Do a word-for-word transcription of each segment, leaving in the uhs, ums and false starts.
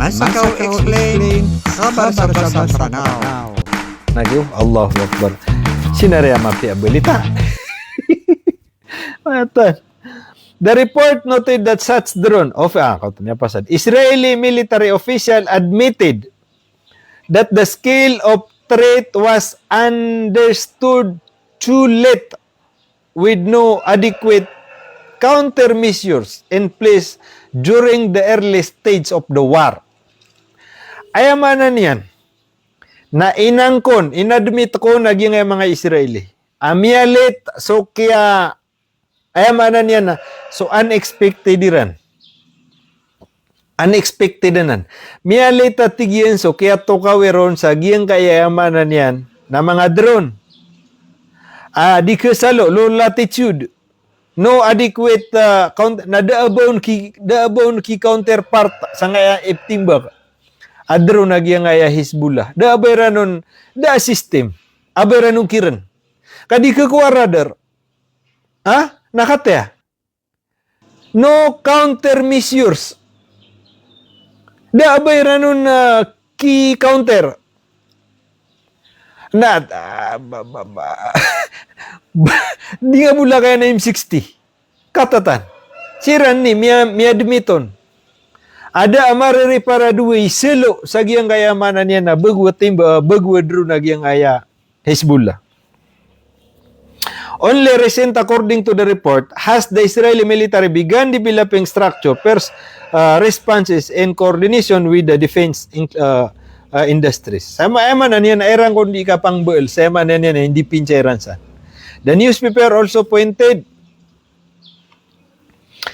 Masakaw Explain, khabar sa basa Mranaw. Nagiyo, Allahu Akbar. Sinari a mapiya a balita. Matan. The report noted that such drone of, ah, kaoto niyan pasad. Israeli military official admitted that the scale of threat was understood too late with no adequate countermeasures in place during the early stage of the war. Aya maana niyan, na inangkon, inadmit kon a giyangkaya manga Israeli a miyalate so kiya, aya maana niyan na so unexpected iran. Unexpected anan. Miyalate a tig iyan so kiyatokawi ron sa giyangkaya, aya maana niyan na manga drone. Ah, di khasalo, low latitude. No adequate, ah, count-, na da a ba on ki, da a ba on ki counterpart sangkaya iptimbak a drone a giyangkaya Hezbollah. Da a ba iran on, da a system a ba iran on kiran. Ka di khakowa radar. Ha? Na katii a no countermeasures. Da a ba iran on, ah, ki-counter. Na, ah, ba, ba, ba. Di nga bolakay na M sixty. Katatan. Siran ni, miya, miyadmit on a da a maririparado i salo sa giyangkaya, maana niyan na bago a timba, bago a drone a giyangkaya Hezbollah. Only recent, according to the report, has the Israeli military begun developing structure, pers-, uh, responses in coordination with the defense in-, uh, uh, industries. Sa aya maana niyan na iran kon di kapangbaal, sa aya maana niyan na indipinsa iran san. The newspaper also pointed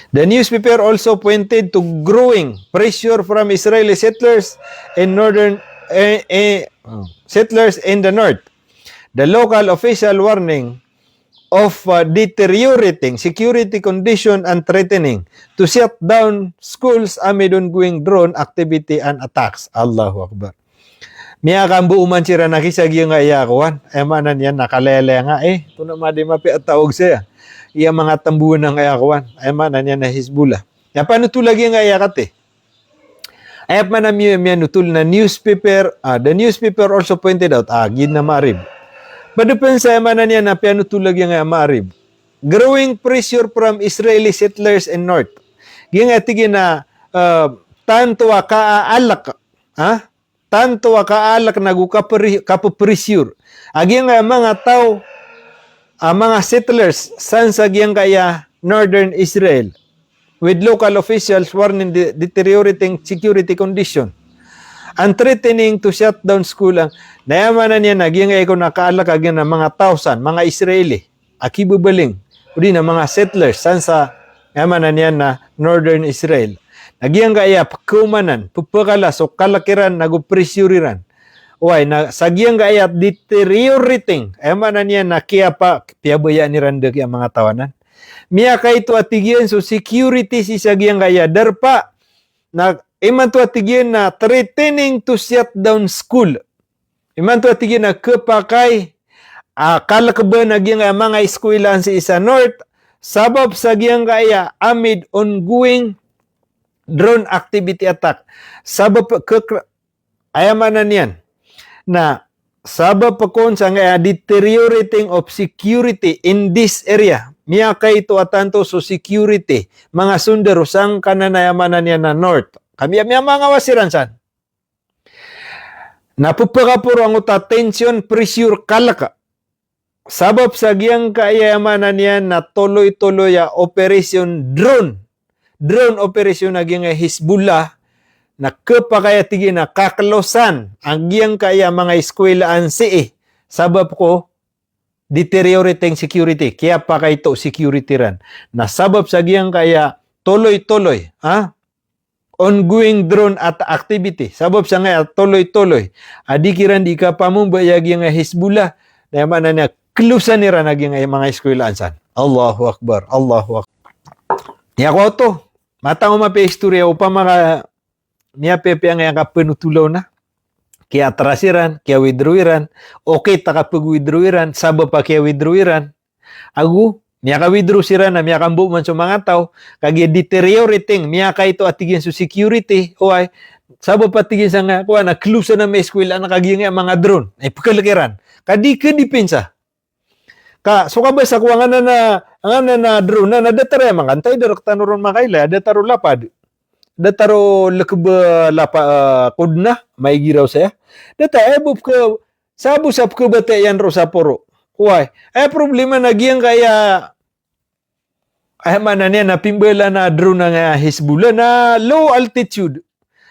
The newspaper also pointed to growing pressure from Israeli settlers in northern, eh, eh, settlers in the north. The local official warning of, uh, deteriorating security condition and threatening to shut down schools amid ongoing drone activity and attacks. Allahu Akbar. Miyakambo oman siran a ki sa giyangkaya kowan. Aya maana niyan na kalayalaya nga, eh. Tonaa man di mapiya a tawag saya. Iya manga tambowan angkaya kowan. Aya maana niyan na Hezbollah. Aya panothol a giyangkaya katii. Aya pman a miya-, miyanothol na newspaper, ah, the newspaper also pointed out, ah, giya na Maarib. Pd pn sa aya maana niyan na piyanothol a giyangkaya Maarib. Growing pressure from Israeli settlers in north. Giyangkaya tig iyan na, ah, tanto a kaalk, ah, tanto a kaalk nago kapri-, kapepressure a giyangkaya manga taw, a manga settlers san sa giyangkaya northern Israel, with local officials warning the deteriorating security condition and threatening to shut down school. Ang, na aya maana niyan na giyangkaya kon a kaalk a giyangkaya manga taw san, manga Israeli a kibebeling, odi na manga settlers san sa, aya maana niyan na northern Israel. Na giyangkaya pkhaomanan, pphakala so kalk iran nago pressure iran. Oway, na sa giyangkaya deteriorating, aya maana niyan na kiyapa-, piyabayaan iran dn a manga taw anan. Miyakaito a tig iyan so security sii sa giyangkaya darpa, na imanto a tig iyan na threatening to shut down school. Imanto a tig iyan a khapakay a kalk ba na giyangkaya manga iskowila sii sa north, sabap sa giyangkaya amid ongoing drone activity attack. Sabap kekra-, aya maana niyan na sabap kon sangkaya deteriorating of security in this area. Miyakaito a tanto so security, manga sondaro sangkanan a, aya maana niyan na north. Kami, miya manga wasiran san. Na pphakaporo angkoto a tension, pressure, kalk. Sabap sa giyangkaya, aya maana niyan na toloy-toloy a operation drone. Drone operation a giyangkaya Hezbollah, na khapakay a tig iyan a kaklosan a giyangkaya manga iskowila sii. Sabap ko deteriorating security, kiyapakaito security ran. Na sabap sa giyangkaya toloy-toloy, ha? Ongoing drone at activity. Sabap sangkaya toloy-toloy a di kiran di kapamomba a giyangkaya Hezbollah, na aya maana niyan klosan iran a giyangkaya manga iskowila san. Allahu Akbar, Allahu Akbar. Aya ko oto, mataan o mapiya istorya, opama ka miyapiyapiya angkaya kapanothol on na kiyaatras iran, kiya-withdraw iran, okit a kapag-withdraw iran, sabap a kiya-withdraw iran. Ago, miyaka-withdraw siran na miyakambo man so manga taw, kagiya deteriorating, miyakaito a tig iyan so security, oway, Sabap a tig iyan sangkaya, kowan, a kalosan a manga eskwela na kagiya manga drone. Ay, pkhalk iran. Ka di kadipensa. Ka so kabasa ko angkanan a, angkanan a drone na, na datar aya mangkantay, da rktano ron makailay, datar o lapad. Datar o lkb a lapa, ah, kodna, maigiraw saya. Datar, eh, bo pkha, sabo sa pkhabatiya iyan roo sa poro. Oway. Aya problema na giyangkaya, aya maana niyan na pimbalan a drone angkaya Hezbollah na low altitude.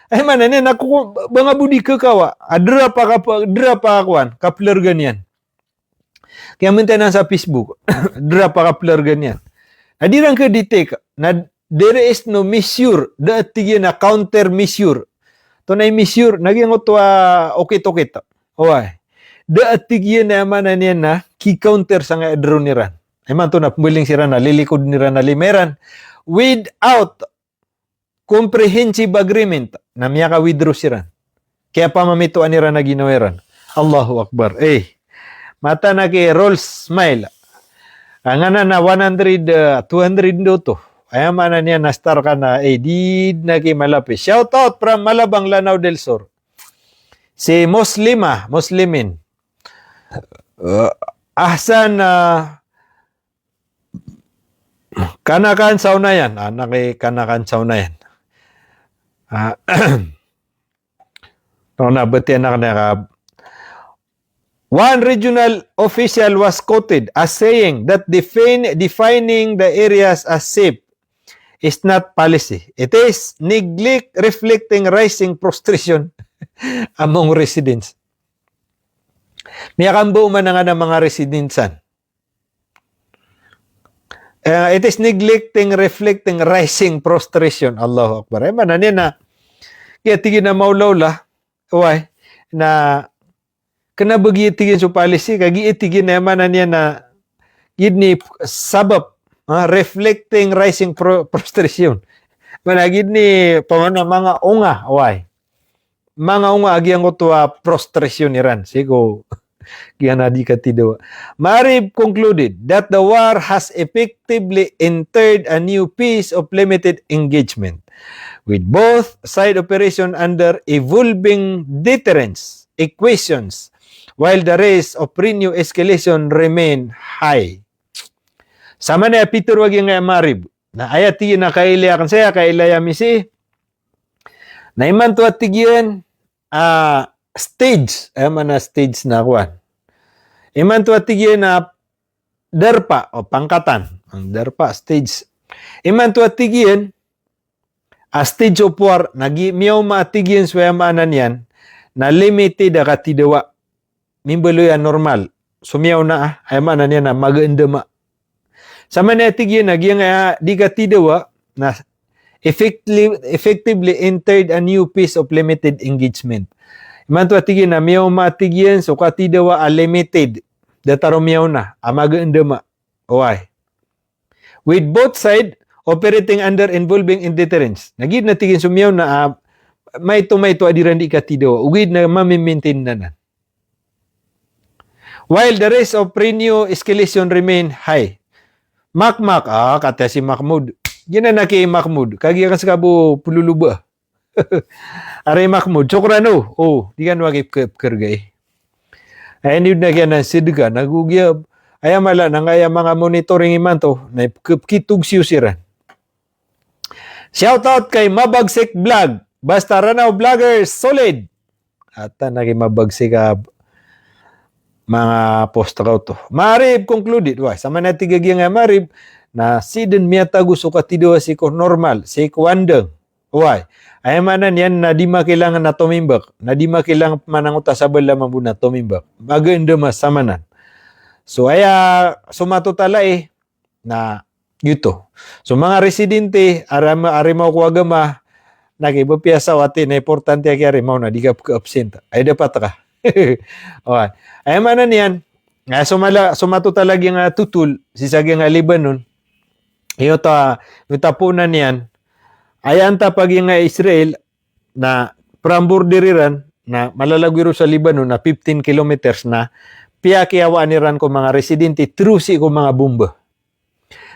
Aya maana niyan na ko, ba nga bo di khakawa. A drap a kap-, drap a kowan, kaplargan iyan. Kaya minta nan sa Facebook, drap a kaplargan iyan. Na di ran kha-detect, na there is no missure, da a tig iyan a counter missure. Antonaa i missure, na giyangkoto a okit-okit. Oway. Da a tig iyan a aya maana niyan na ki-counter sangkaya drone iran. Imanto na pmbaling siran na lilikod iran a lima iran without comprehensive agreement, na miyaka-withdraw siran. Kiyapamamitoan iran a ginawa iran. Allahu Akbar. Eh, mataan aki Rolls Smile. Angkanan a one hundred, ah, two hundred ndo oto. Aya maana niyan na star ka na, eh, di dn aki malapis. Shout out from Malabang, Lanao del Sur. Si Muslima, Muslimin. Ah, Ahsan, ah, Kanakan sa Unayan. Ah, na ki Kanakan sa Unayan. Ah, no na batiya anan ka, one regional official was quoted as saying that defin-, defining the areas as safe is not policy. It is neglect reflecting rising frustration among residents. Miyakambo man angkanan a manga residents an. Eh, it is neglecting, reflecting rising frustration. Allahu Akbar. Aya maana niyan na, kaya tig iyan a maolaola, oway, na kna ba giya tig iyan so policy, ka giya tig iyan, aya maana niyan na, giya dn i sabap, ah, reflecting rising fru-, frustration. Maana giya dn i, pamana manga onga, oway. Manga onga a giyangkoto a frustration iran. Sii ko giyanan a di katidawa. Ma'arib concluded that the war has effectively entered a new phase of limited engagement, with both side operation under evolving deterrence equations, while the risk of renewed escalation remain high. Samanaya pitharo a giyangkaya Ma'arib. Na aya tig iyan a kailay akn saya, kailay ami sii. Na imanto a tig iyan, ah, stage, aya maana stage na kowan. Imanto a tig iyan a darpa, o pangkatan. Ang darpa, stage. Imanto a tig iyan, a stage of war, na gi-, miyaoma a tig iyan so aya maana niyan, na limited a katidawa. Mimbaloy a normal. So miyaona a, aya maana niyan na maga ndama. Samanaya tig iyan a giyangkaya di katidawa na effectively, effectively entered a new phase of limited engagement. Imanto a tig iyan a miyaoma a tig iyan so katidawa a limited. Datar o miyaona a maga ndama. Oway. With both side operating under evolving deterrence. Na giya dn a tig iyan so miyaona a maito-maito a di ran di katidawa. Ogaid na mami-maintain anan. While the risk of renewed escalation remain high. Makmak, ah, kataya si Mahmoud. Giyanan aki Mahmoud. Kagiya ka ska bo ploloba. Ari Mahmoud, sokran o. O, di kano aki pk-, pkrgay. Aya niyo dn a giyanan sidka, nago giya, aya mala na angkaya manga monitoring imanto, na ipk-, pkitogsiyo siran. Shout out kay Mabagsik Vlog. Basta Ranao Vloggers, solid. Atan aki Mabagsik a manga post ka oto. Ma'arib concluded. Wah, samanaya tig a giyangkaya Ma'arib, na sii dn miyatago so katidawa sii ko normal, sii ko andang. Oway. Aya maana niyan na di makailangan a tomimbak, na di makailangan pmanangota sa bala mambo na tomimbak. Maga ndama samanan. So aya so matotalai na giyoto. So manga residente, ari ma-, ari mao ko agama, na ki ba piyasawati na importante aki ari mao na di ka pka-absent. Ay dapat ka. Oway. Aya maana niyan, na so mala-, so matotalai giyangkaya totol, sii sa giyangkaya Lebanon, iyo ta, iyo ta poonan iyan, aya antap a giyangkaya Israel, na from border iran, na malalagoy ron sa Lebanon, na fifteen kilometers na, piyakiyawaan iran ko manga residente, through sii ko manga bomba.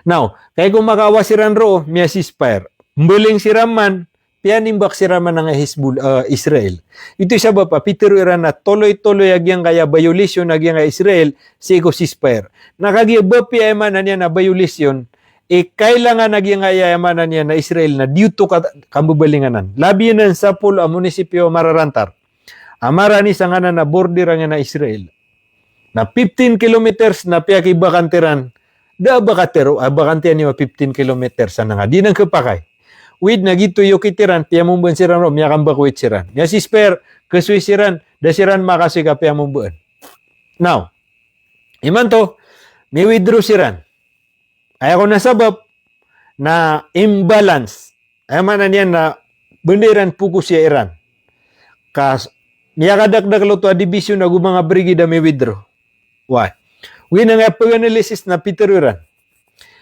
Now, kay ko makaawa siran roo, miya-ceasefire. Mbaling siran man, piyanimbak siran man angkai Hezbol-, ah, Israel. Ito i sabap a pitharo iran a toloy-toloy a giyangkaya violation a giyangkai Israel sii ko ceasefire. Na kagiya ba piya aya maana niyan na violation, i kailangan a giyangkaya aya maana niyan na Israel na di oto ka-, kambabalinganan. Labi anan sa polo a munisipyo a mararantar. A marani sangkanan a border angkanan a Israel. Na fifteen kilometers na piyakibakanti ran. Da a bakanti ro, a bakanti niyo a fifteen kilometers a nanga di nan khapakay. Wid na giyoto i okit iran, piyamomban siran ro, miyakambakowit siran. Miya-ceasefire, kasoy siran, da siran makasoy ka piyamomban. Now, imanto, mi-withdraw siran. Aya kon a sabap na imbalance. Aya maana niyan na banda iran pokus iya Iran. Ka s-, miyakadakdakl oto a dibisyon ago manga brigade a mi-withdraw. Why? Oway, na aya pag-analysis na pitharo iran.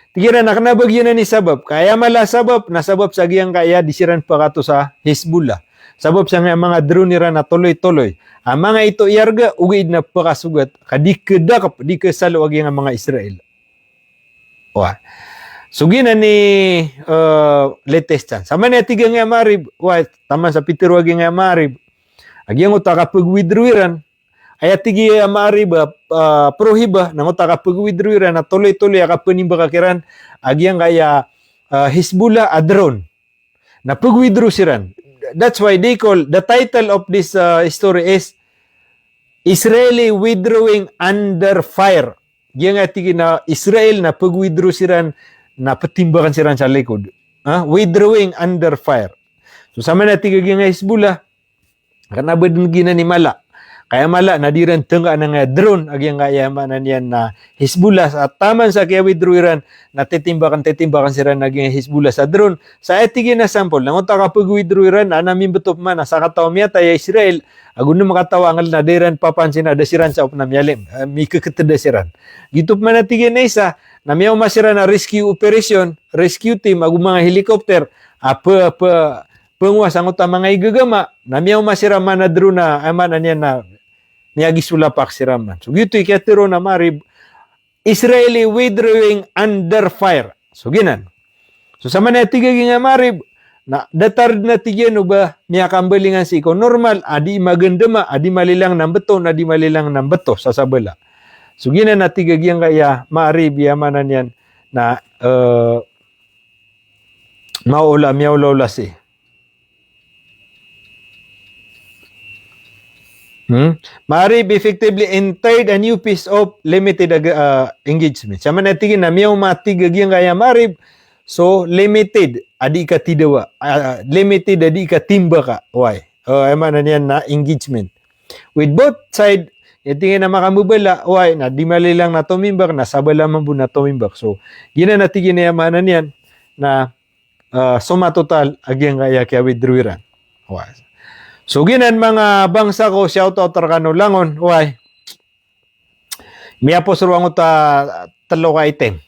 Tig iran a kna ba giyanan i sabap. Ka aya mala a sabap, na sabap sa giyangkaya di siran pakato sa Hezbollah. Sabap sangkaya manga drone iran a toloy-toloy. A manga ito iyarga, ogaid na pakasogat. Ka di khadakp, di khasalo a giyangkaya manga Israel. Oway. So giyanan i, eh, latest iyan. Sa maana tig angkaya Ma'arib, oway, taman sa pitharo a giyangkaya Ma'arib. A giyangkoto a kapag-withdraw iran. Aya tig iyan a Ma'arib, ah, ah, prohibit, na ngoto a kapag-withdraw iran, na toloy-toloy a kapanimbaka kiran, a giyangkaya, ah, Hezbollah a drone. Na pag-withdraw siran. That's why they call, the title of this, uh, story is Israeli withdrawing under fire. Giyangkaya tig iyan a Israel na pag-withdraw siran na ptimbakan siran sa likod. Ha? Withdrawing under fire. So, sa maana tig a giyangkaya Hezbollah, kna ba dn giyanan i mala. Ka aya mala na di iran tngkaan angkaya drone a giyangkaya maana niyan na Hezbollah, sa taman sa kiya-withdraw iran, na titimbakan, titimbakan siran a giyangkaya Hezbollah sa drone. Sa aya tig iyan a sample, na ngoto a kapag-withdraw iran, na mimbto pman a sakataw a miyatay a Israel, ago nem kataw a ngl na da iran papansin a da siran sa opama na miyalim, eh, mikkhtda siran. Giyoto pman a tig iyan a isa, na miyaoma siran a rescue operation, rescue team, ago manga helicopter, a p-, p-, pngowa sangkoto a manga igagama, na miyaoma siran man a drone a, aya maana niyan na miyagiso lapak siran man. So giyoto i kiyatharo a Ma'arib, Israeli withdrawing under fire. So giyanan. So sa maana tig a giyangkaya Ma'arib, na datar dn a tig iyan o ba miyakambalingan sii ko normal, a di magandama, a di malilang na mbto, na di malilang na mbto sa sabala. So giyanan a tig a giyangkaya Ma'arib, aya maana niyan na, eh, maola, miyaolaola sii. Hmm? Ma'arib effectively entered a new phase of limited ag-, ah, engagement. Sa maana tig iyan a miyaoma tig a giyangkaya Ma'arib, so limited a di katidawa, ah, limited a di katimbaka. Why? Oh, aya maana niyan na engagement. With both side, aya tig iyan a makambabala, why? Na di malilang na tomimbak, na sabala mambo na tomimbak. So, giyanan a tig iyan a aya maana niyan na ah, soma total a giyangkaya kiya-withdraw iran. Oway. So giyanan manga bangsa ko, shout out rkano langon, oway. Miyapos roo angkoto a tlo ka item.